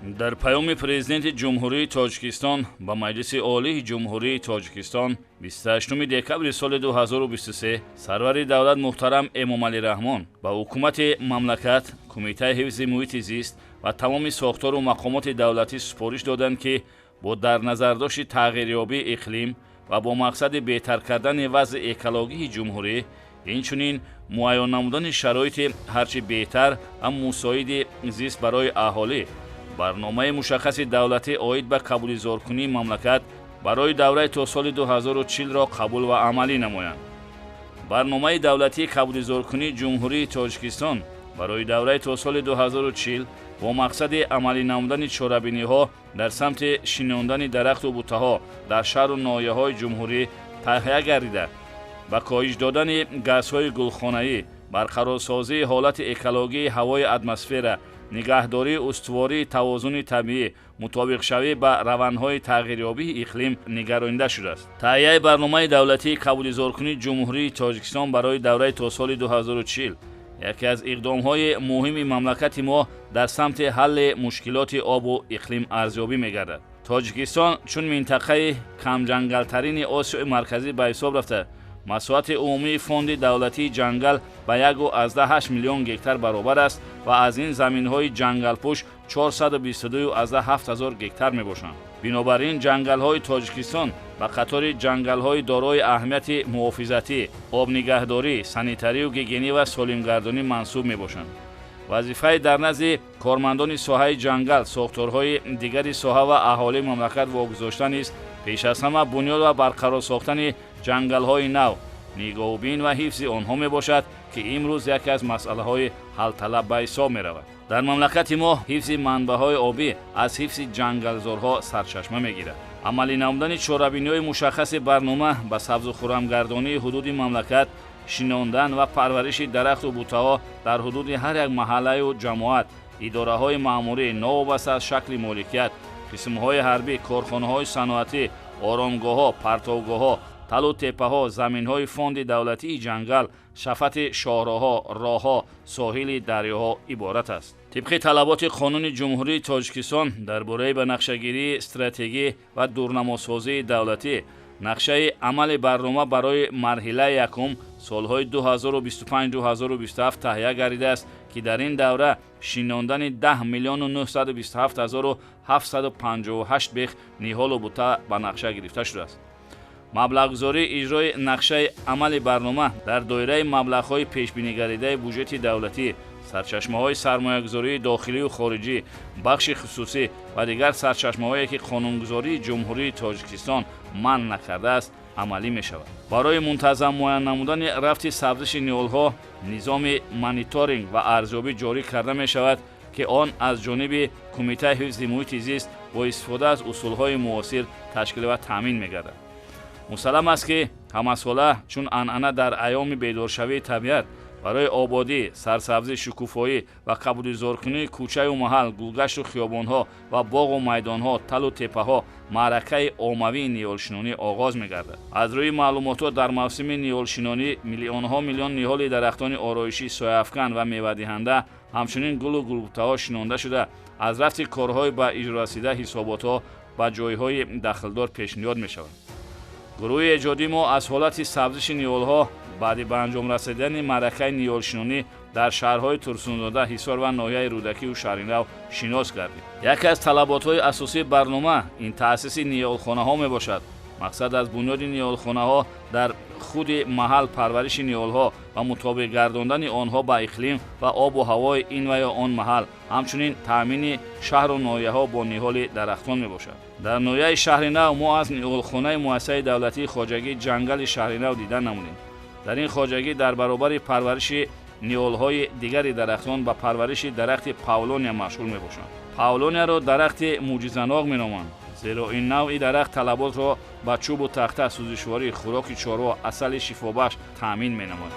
Дар паёми Президенти Ҷумҳурии Тоҷикистон ба Маҷлиси Олии Ҷумҳурии Тоҷикистон 28 декабри соли 2023 сарвари давлат муҳтарам Эмомалӣ Раҳмон ба ҳукумати мамлакат, Кумитаи ҳифзи муҳити зист ва тамоми сохтору мақомоти давлатӣ супориш доданд, ки бо дар назардошти тағйирёбии иқлим ва бо мақсади беҳтар кардани вазъи экологии ҷумҳурӣ, инчунин муайян намудани шароити ҳарчи беҳтар ва мусоиди зист барои аҳолӣ, барномаи мушаххаси давлатӣ оид ба кабудизоркунии мамлакат барои давраи то соли 2040-ро қабул ва амалӣ намоянд. Барномаи давлатии кабудизоркунии Ҷумҳурии Тоҷикистон барои давраи то соли 2040 бо мақсади амалӣ намудани чорабиниҳо дар самти шинондани дарахту бутаҳо дар шаҳру ноҳияҳои ҷумҳурӣ таҳия гардида, ба коҳиш додани газҳои гулхонаӣ, барқарорсозии ҳолати экологии ҳавои атмосфера, нигаҳдории устувории тавозуни табиӣ, мутобиқшавӣ ба равандҳои тағйирёбии иқлим нигаронида шудааст. Таҳияи барномаи давлатии кабудизоркунии Ҷумҳурии Тоҷикистон барои давраи то соли 2040 яке аз иқдомҳои муҳими мамлакати мо дар самти ҳалли мушкилоти обу иқлим арзёбӣ мегардад. Тоҷикистон чун минтақаи камҷангалтарини Осиёи Марказӣ ба ҳисоб рафта, масоҳати умумии фонди давлатии ҷангал ба 1,8 миллион гектар баробар аст ва аз ин заминҳои ҷангалпӯш 422,7 ҳазор гектар мебошанд. Бинобар ин ҷангалҳои Тоҷикистон ба қатори ҷангалҳои дорои аҳамияти муҳофизатӣ, обнигаҳдорӣ, санитарию гигиенӣ ва солимгардонӣ мансуб мебошанд. Вазифаи дар назди кормандони соҳаи ҷангал, сохторҳои дигари соҳа ва аҳолии мамлакат вогузошта низ пеш аз ҳама бунёд ва барқарор сохтани ҷангалҳои нав, нигоҳубин ва ҳифзи онҳо мебошад, ки имрӯз яке аз масъалаҳои ҳалталаб ба ҳисоб меравад. Дар мамлакати мо ҳифзи манбаъҳои обӣ аз ҳифзи ҷангалзорҳо сарчашма мегирад. Амалӣ намудани чорабиниҳои мушаххаси барнома ба сабзу хуррамгардонии ҳудуди мамлакат, шинондан ва парвариши дарахту бутаҳо дар ҳудуди ҳар як маҳаллаю ҷамоат, идораҳои маъмурӣ новобаста аз шакли моликият, қисмҳои ҳарбӣ, корхонаҳои саноатӣ, оромгоҳҳо, партовгоҳҳо, талу теппаҳо, заминҳои фонди давлатии ҷангал, шафати шоҳроҳҳо, роҳҳо, соҳили дарёҳо иборат аст. Тибқи талаботи Қонуни Ҷумҳурии Тоҷикистон дар бораи ба нақшагирии стратегӣ ва дурнамосозии давлатӣ, нақшаи амали барнома барои марҳилаи якум солҳои 2025-2027 таҳия гардидааст, ки дар ин давра шинондани 10 миллиону 927 ҳазору 758 бех ниҳолу бута ба нақша гирифта шудааст. Маблағгузории иҷрои нақшаи амали барнома дар доираи маблағҳои пешбинигардидаи буҷети давлатӣ, сарчашмаҳои сармоягузории дохилию хориҷӣ, бахши хусусӣ ва дигар сарчашмаҳое ки қонунгузории Ҷумҳурии Тоҷикистон манъ накардааст, амалӣ мешавад. Барои мунтазам муайян намудани рафти сабзиши ниҳолҳо низоми мониторинг ва арзёбӣ ҷорӣ карда мешавад, ки он аз ҷониби Кумитаи ҳифзи муҳити зист бо истифода аз усулҳои муосир ташкил ва таъмин мегардад. Мусаллам аст, ки ҳамасола чун анъана дар айёми бедоршавии табиат барои ободӣ, сарсабзӣ, шукуфоӣ ва кабудизоркунии кӯчаю маҳал, гулгашту хиёбонҳо ва боғу майдонҳо, талу теппаҳо маъракаи оммавии ниҳолшинонӣ оғоз мегардад. Аз рӯи маълумотҳо дар мавсими ниҳолшинонӣ миллионҳо миллион ниҳоли дарахтони ороишӣ, сояафкан ва мевадиҳанда, ҳамчунин гулу гулбутаҳо шинонда шуда, аз рафти корҳои ба иҷро расида ҳисоботҳо ба ҷойҳои дахлдор пешниҳод мешаванд. Гурӯҳи эҷодии мо аз ҳолати сабзиши ниҳолҳо баъди ба анҷом расидани маъракаи ниҳолшинонӣ дар шаҳрҳои Турсунзода, Ҳисор ва ноҳияи Рӯдакию Шаҳринав шинос гардид. Яке аз талаботҳои асосии барнома ин таъсиси ниҳолхонаҳо мебошад. Мақсад аз бунёди ниҳолхонаҳо дар худи маҳал парвариши ниҳолҳо ва мутобиқ гардондани онҳо ба иқлим ва обу ҳавои ин ва ё он маҳал, ҳамчунин таъмини шаҳру ноҳияҳо бо ниҳоли дарахтон мебошад. Дар ноҳияи Шаҳринав мо аз ниҳолхонаи муассисаи давлатии хоҷагии ҷангали Шаҳринав дида намудем. Дар ин хоҷагӣ дар баробари парвариши ниҳолҳои дигари дарахтон ба парвариши дарахти павлония машғул мебошанд. Павлонияро дарахти мӯъҷизанок меноманд, зеро ин навъи дарахт талаботро ба чӯбу тахта, сӯзишворӣ, хӯроки чорво, асали шифобахш таъмин менамояд.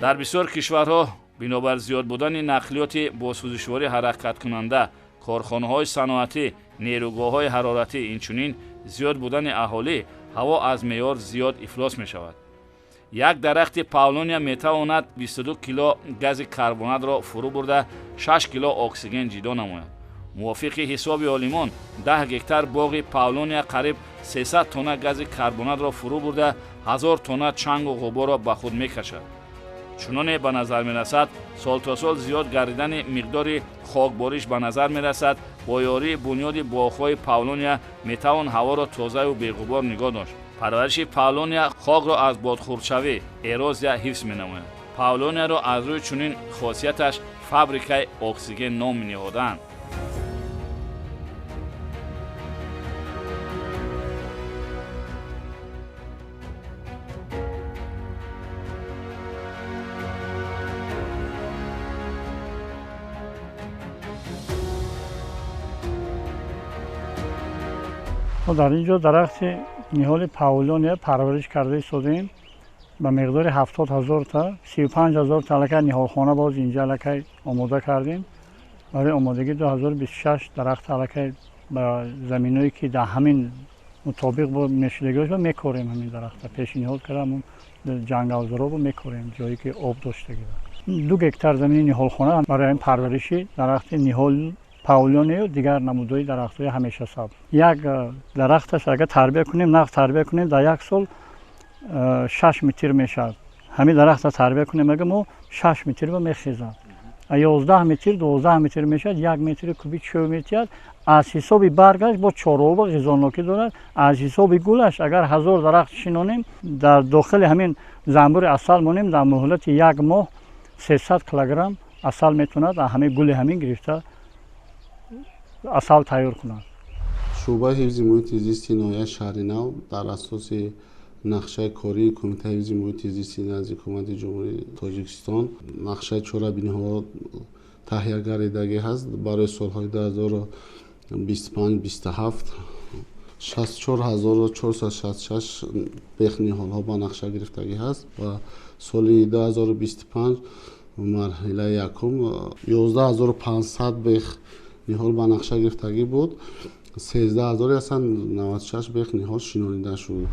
Дар бисёр кишварҳо Бинобар зиёд будани нақлиёти бо сӯзишворӣ ҳаракаткунанда, корхонаҳои саноатӣ, нерӯгоҳҳои ҳароратӣ, инчунин зиёд будани аҳолӣ, ҳаво аз меъёр зиёд ифлос мешавад. Як дарахти павлония метавонад 22 кило гази карбонатро фурӯ бурда 6 кило оксиген ҷидо намояд. Мувофиқи ҳисоби олимон, 10 гектар боғи павлония қариб 300 тонна гази карбонатро фурӯ бурда 1000 тонна чангу ғуборро ба худ мекашад. Чуноне ба назар мерасад, сол то сол зиёд гардидани миқдори хокбориш ба назар мерасад. Бо ёрии бунёди боғҳои павлония метавон ҳаворо тозаю беғубор нигоҳ дошт. Парвариши павлония хокро аз бодхӯрдшавӣ, эрозия ҳифз менамояд. Павлонияро аз рӯи чунин хосияташ фабрикаи оксиген ном ниҳодаанд. Мо дар ин ҷо дарахти ниҳоли павлония парвариш карда истодем ба миқдори 70 ҳазор та, 35 ҳазор та аллакай ниҳолхона боз инҷа аллакай омода кардем. Барои омодагӣ 2026 дарахт аллакай ба заминое ки дар ҳамин мутобиқ бо мешудагиҳош мекорем, ҳамин дарахта пешниҳод карда ҳамун ҷангалзоробо мекорем, ҷое ки об доштагӣ. 2 гектар замини ниҳолхона барои ҳамин парвариши дарахти ниҳол павлонию дигар намудҳои дарахтҳои ҳамешасабз. Як дарахташ агар тарбия кунем, нағз тарбия кунем, дар як сол 6 метр мешавад. Ҳамин дарахтро тарбия кунем, агар мо 6 метр ба мехезад. 11 метр, 12 метр мешавад, 1 метри куби чӯб метиҳад. Аз ҳисоби баргаш бо чорова ғизонокӣ дорад. Аз ҳисоби гулаш агар 1000 дарахт шинонем, дар дохили ҳамин занбури асал монем, дар муҳлати як моҳ 300 килограмм асал метавонад аз ҳамин гули ҳамин гирифта асал тайёр кунад. Шӯъбаи ҳифзи муҳити зисти ноҳияи Шаҳри Нав дар асоси нақшаи кории Кумитаи ҳифзи муҳити зисти назди Ҳукумати Ҷумҳурии Тоҷикистон нақшаи чорабиниҳо таҳия гардидагӣ ҳаст барои солҳои 2025-27. 64466 бех ниҳолҳо ба нақша гирифтагӣ ҳаст ва соли 2025 марҳилаи якум 11500 бех ниҳол ба нақша гирифтагӣ буд, 13196 бех ниҳол шинонида шуд.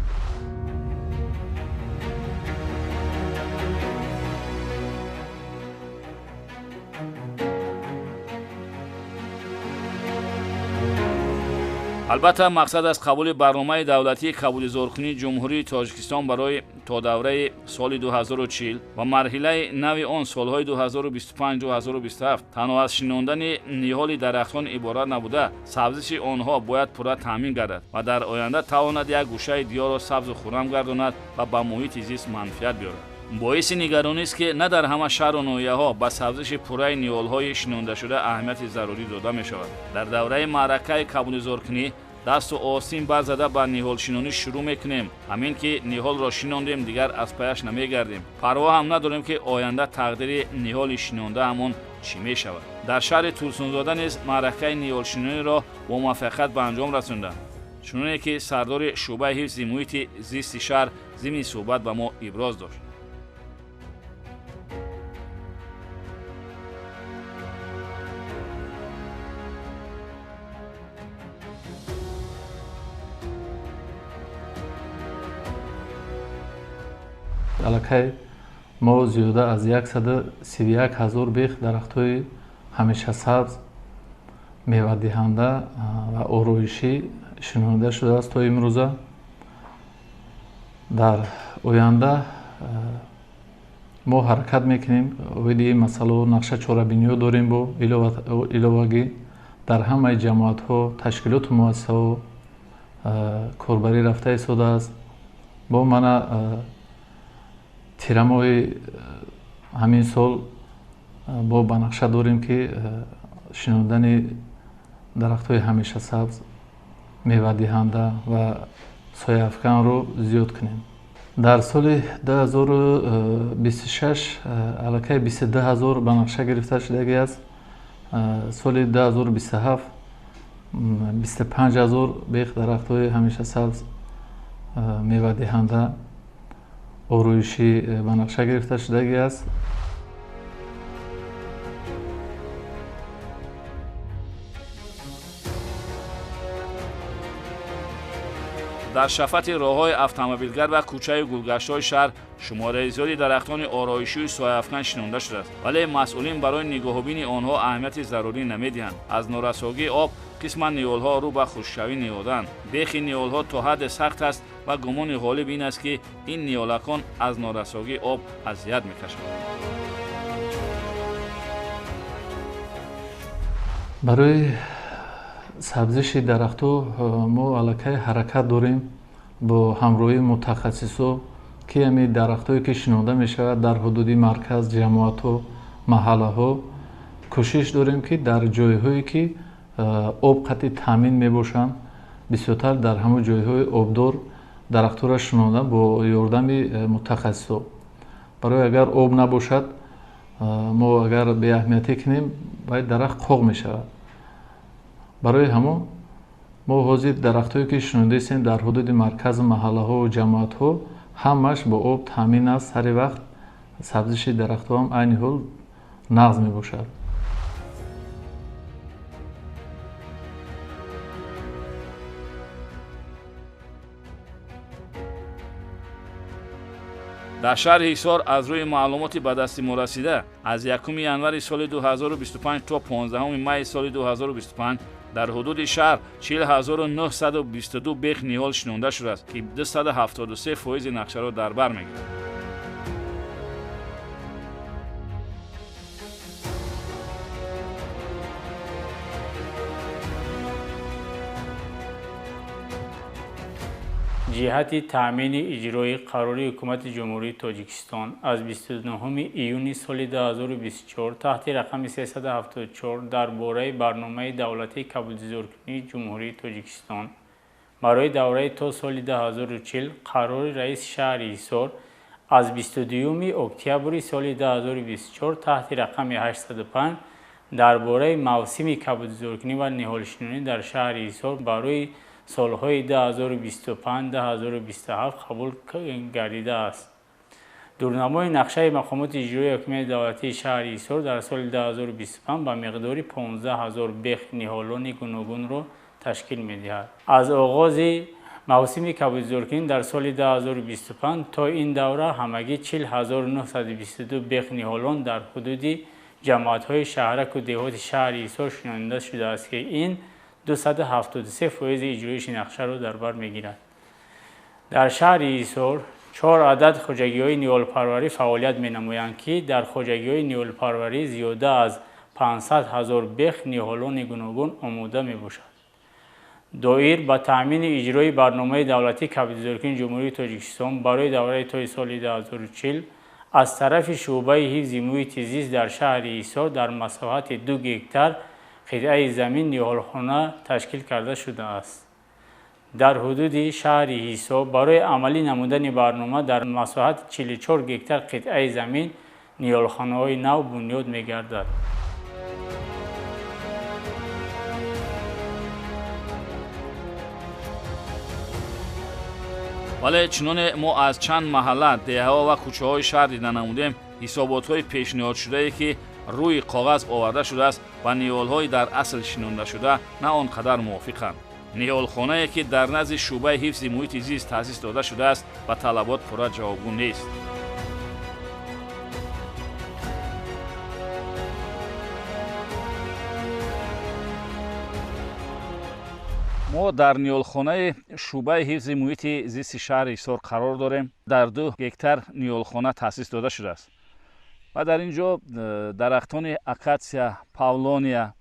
Албатта, мақсад аз қабули барномаи давлатии кабудизоркунии Ҷумҳурии Тоҷикистон барои то давраи соли 2040 ва марҳилаи нави он солҳои 2025-2027 танҳо аз шинондани ниҳоли дарахтон иборат набуда, сабзиши онҳо бояд пурра таъмин гардад ва дар оянда тавонад як гӯшаи диёрро сабзу хуррам гардонад ва ба муҳити зист манфиат биёрад. Боиси нигаронист, ки на дар ҳама шаҳру ноҳияҳо ба сабзиши пурраи ниҳолҳои шинондашуда аҳамияти зарурӣ дода мешавад. Дар давраи маъракаи кабудизоркунӣ дасту остин барзада ба ниҳолшинонӣ шурӯъ мекунем. Ҳамин ки ниҳолро шинондем, дигар аз паяш намегардем. Парво ҳам надорем, ки оянда тақдири ниҳоли шинонда ҳамон чӣ мешавад. Дар шаҳри Турсунзода низ маъракаи ниҳолшинониро бо муваффақият ба анҷом расонданд, чуноне ки сардори шӯъбаи ҳифзи муҳити зисти шаҳр зимни суҳбат ба мо иброз дошт. Аллакай мо зиёда аз 131 ҳазор бех дарахтҳои ҳамешасабз, мевадиҳанда ва ороишӣ шинонида шудааст то имрӯза. Дар оянда мо ҳаракат мекунем оиди ин масъалао нақша чорабиниҳо дорем бо иловагӣ дар ҳамаи ҷамоатҳо, ташкилоту муассисаҳо корбарӣ рафта истодааст. Бо мана тирамоҳи ҳамин сол бо ба нақша дорем, ки шинондани дарахтҳои ҳамешасабз, мевадиҳанда ва сояафканро зиёд кунем. Дар соли 2026 аллакай 22 ҳазор ба нақша гирифта шудагӣ аст. Соли 2027 25 ҳазор бех дарахтҳои ҳамешасабз, мевадиҳанда, ороишӣ ба нақша гирифта шудагӣ аст. Дар шафати роҳҳои автомобилгард ва кӯчаю гулгаштҳои шаҳр шумораи зиёди дарахтони ороишию сояафкан шинонда шудааст, вале масъулин барои нигоҳубини онҳо аҳамияти зарурӣ намедиҳанд. Аз норасогии об қисман ниҳолҳо рӯ ба хушкшавӣ ниҳоданд. Бехи ниҳолҳо то ҳадде сахт аст ва гумони ғолиб ин аст, ки ин ниҳолакон аз норасогии об азият мекашанд. Барои сабзиши дарахтҳо мо аллакай ҳаракат дорем бо ҳамроҳии мутахассисо, ки ҳамин дарахтҳое ки шинонда мешавад дар ҳудуди марказ, ҷамоатҳо, маҳаллаҳо, кӯшиш дорем, ки дар ҷойҳое ки об қатъи таъмин мебошанд, бисёртар дар ҳамон ҷойҳои обдор дарахтҳоро шинонда бо ёрдами мутахассисо. Барои агар об набошад, мо агар беаҳамиятӣ кунем, баъд дарахт қоқ мешавад. Барои ҳамон мо ҳозир дарахтҳое ки шинондаистем дар ҳудуди маркази маҳаллаҳо ва ҷамоатҳо, ҳамааш бо об таъмин аст. Сари вақт сабзиши дарахтҳо ҳам айни ҳол нағз мебошад. Дар шаҳри Ҳисор аз рӯи маълумоти ба дасти мо расида аз 1 январи соли 2025 то 15 майи соли 2025 дар ҳудуди шаҳр 40922 бех ниҳол шинонда шудааст, ки 273% нақшаро дар бар мегирад. Ҷиҳати таъмини иҷрои қарори Ҳукумати Ҷумҳурии Тоҷикистон аз 29 июни соли 2024 таҳти рақами 374 дар бораи барномаи давлатии кабудизоркунии Ҷумҳурии Тоҷикистон барои давраи то соли 2040 қарори раиси шаҳри Ҳисор аз 22 октябри соли 2024 таҳти рақами 805 дар бораи мавсими кабудизоркунӣ ва ниҳолшинонӣ дар шаҳри Ҳисор барои солҳои 2025-2027 қабул гардидааст. Дурнамои нақшаи мақомоти иҷроии ҳокимияти давлатии шаҳри Ҳисор дар соли 2025 ба миқдори 15 000 бех ниҳолони гуногунро ташкил медиҳад. Аз оғози мавсими кабудизоркунӣ дар соли 2025 то ин давра ҳамагӣ 40 922 бех ниҳолон дар ҳудуди ҷамоатҳои шаҳраку деҳоти шаҳри Ҳисор шинонида шудааст, ки ин 273% иҷроиши нақшаро дар бар мегирад. Дар шаҳри Ҳисор 4 адад хоҷагиҳои ниҳолпарварӣ фаъолият менамоянд, ки дар хоҷагиҳои ниҳолпарварӣ зиёда аз 500 000 бех ниҳолони гуногун омода мебошад. Доир ба таъмини иҷрои барномаи давлатии кабудизоркунии Ҷумҳурии Тоҷикистон барои давраи то соли 2040 аз тарафи шӯъбаи ҳифзи муҳити зист дар шаҳри Ҳисор дар масоҳати 2 гектар қитъаи замин ниҳолхона ташкил карда шудааст. Дар ҳудуди шаҳри Ҳисор барои амалӣ намудани барнома дар масоҳати 44 гектар қитъаи замин ниҳолхонаҳои нав бунёд мегардад. Вале чуноне мо аз чанд маҳалла, деҳаҳо ва кӯчаҳои шаҳр дида намудем, ҳисоботҳои пешниҳодшудае, ки рӯи коғаз оварда шудааст, ба ниҳолҳои дар асл шинондашуда на он қадар мувофиқанд. Ниҳолхонае, ки дар назди шӯъбаи ҳифзи муҳити зист таъсис дода шудааст, ба талабот пурра ҷавобгӯ нест. Мо дар ниҳолхонаи шӯъбаи ҳифзи муҳити зисти шаҳри Ҳисор қарор дорем. Дар 2 гектар ниҳолхона таъсис дода шудааст ва дар ин ҷо дарахтони акатсия, павлония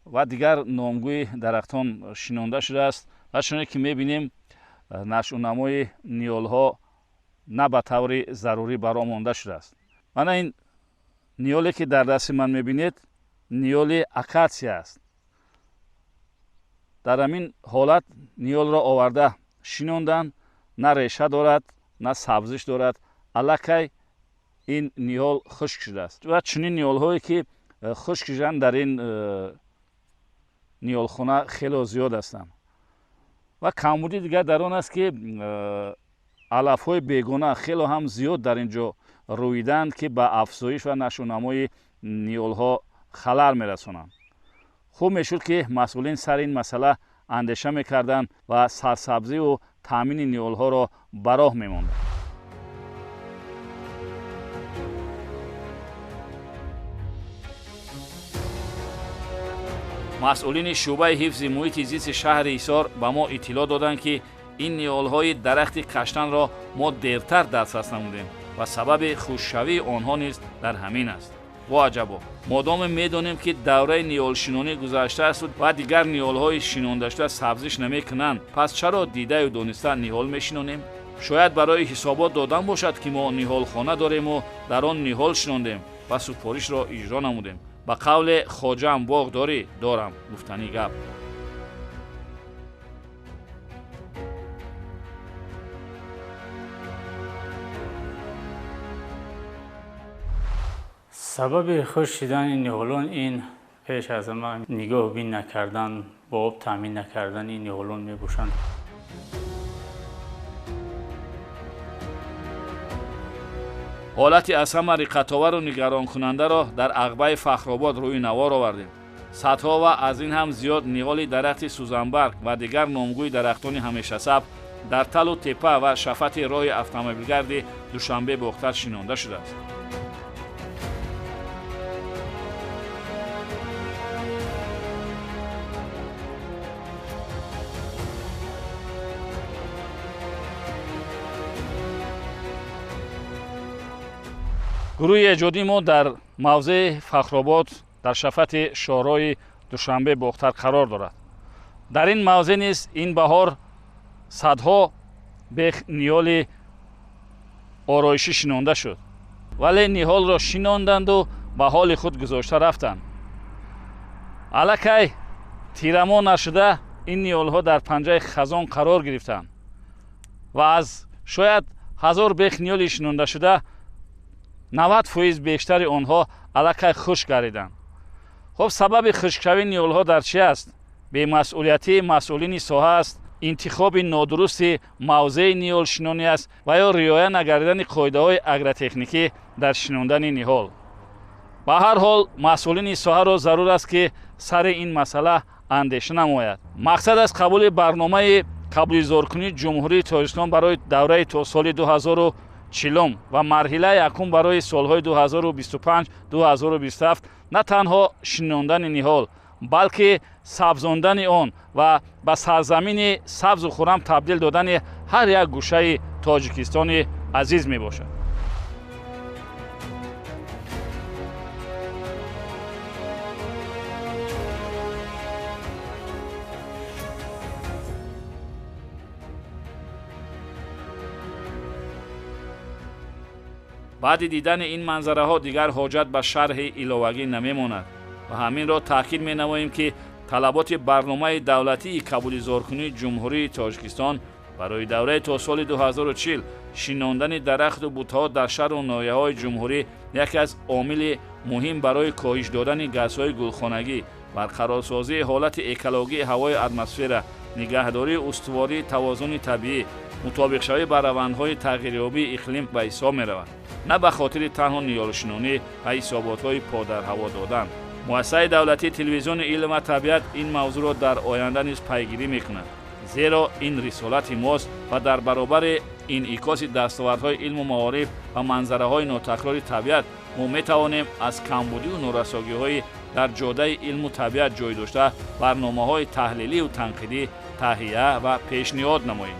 ва дигар номгӯи дарахтон шинонда шудааст ва чуне ки мебинем, нашъунамои ниҳолҳо на ба таври зарурӣ баро монда шудааст. Мана ин ниҳоле, ки дар дасти ман мебинед, ниҳоли акатсия аст. Дар ҳамин ҳолат ниҳолро оварда шинонданд, на реша дорад, на сабзиш дорад, аллакай ин ниҳол хушк шудааст. Ва чунин ниҳолҳое, ки хушк шуданд, дар ин ниҳолхона хело зиёд ҳастанд. Ва камбуди дигар дар он аст, ки алафҳои бегона хело ҳам зиёд дар ин ҷо рӯиданд, ки ба афзоиш ва нашъунамои ниҳолҳо халал мерасонанд. Хуб мешуд, ки масъулин сари ин масъала андеша мекарданд ва сарсабзиву таъмини ниҳолҳоро ба роҳ мемонданд. Масъулини шӯъбаи ҳифзи муҳити зисти шаҳри Ҳисор ба мо иттилоъ доданд, ки ин ниҳолҳои дарахти каштанро мо дертар дастрас намудем ва сабаби хушкшавии онҳо низ дар ҳамин аст. Во аҷабо, модоме медонем, ки давраи ниҳолшинонӣ гузаштааст ва дигар ниҳолҳои шинондашуда сабзиш намекунанд, пас чаро дидаю дониста ниҳол мешинонем? Шояд барои ҳисобот додан бошад, ки мо ниҳолхона дорему дар он ниҳол шинондем ва супоришро иҷро намудем. Ба қавле хоҷаам боғ дорӣ, дорам, гуфтанӣ гап. Сабаби хушк шудани ниҳолон ин пеш аз ҳама нигоҳбин накардан, бо об таъмин накардани ниҳолон мебошанд. Ҳолати аз ҳама риққатовару нигаронкунандаро дар ағбаи Фахробод рӯи навор овардем. Садҳо ва аз ин ҳам зиёд ниҳоли дарахти сӯзанбарг ва дигар номгӯи дарахтони ҳамешасабз дар талу тепа ва шафати роҳи автомобилгарди Душанбе-Бохтар шинонда шудааст. Гурӯҳи эҷодии мо дар мавзеи Фахробод дар шафати шоҳроҳи Душанбе-Бохтар қарор дорад. Дар ин мавзеъ низ ин баҳор садҳо бех ниҳоли ороишӣ шинонда шуд, вале ниҳолро шинонданду ба ҳоли худ гузошта рафтанд. Аллакай тирамо нашуда ин ниҳолҳо дар панҷаи хазон қарор гирифтанд ва аз шояд 1000 бех ниҳоли шинондашуда 90% бештари онҳо аллакай хушк гардиданд. Хуб, сабаби хушкшавии ниҳолҳо дар чи аст? Бемасъулиятии масъулини соҳа аст, интихоби нодурусти мавзеи ниҳолшинонӣ аст ва ё риоя нагардидани қоидаҳои агротехникӣ дар шинондани ниҳол. Ба ҳар ҳол масъулини соҳаро зарур аст, ки сари ин масъала андеша намояд. Мақсад аз қабули барномаи қабулизоркунии Ҷумҳурии Тоҷикистон барои давраи то соли 2040 ва марҳилаи якум барои солҳои 2025-2027 на танҳо шинондани ниҳол, балки сабзондани он ва ба сарзамини сабзу хуррам табдил додани ҳар як гӯшаи Тоҷикистони азиз мебошад. Баъди дидани ин манзараҳо дигар ҳоҷат ба шарҳи иловагӣ намемонад ва ҳаминро таъкид менамоем, ки талаботи барномаи давлатии қабулизоркунии Ҷумҳурии Тоҷикистон барои давраи то соли 2040 шинондани дарахту бутаҳо дар шаҳру ноҳияҳои ҷумҳурӣ яке аз омили муҳим барои коҳиш додани газҳои гулхонагӣ, барқарорсозии ҳолати экологии ҳавои атмосфера, нигаҳдории устувории тавозуни табиӣ, мутобиқшавӣ ба равандҳои тағйирёбии иқлим ба ҳисоб меравад, на ба хотири танҳо ниҳолшинонӣ ва ҳисоботҳои подарҳаво додан. Муассисаи давлатии телевизиони илм ва табиат ин мавзӯъро дар оянда низ пайгирӣ мекунад, зеро ин рисолати мост ва дар баробари инъикоси дастовардҳои илму маориф ва манзараҳои нотакрори табиат мо метавонем аз камбудию норасогиҳои дар ҷодаи илму табиат ҷой дошта барномаҳои таҳлилию танқидӣ таҳия ва пешниҳод намоем.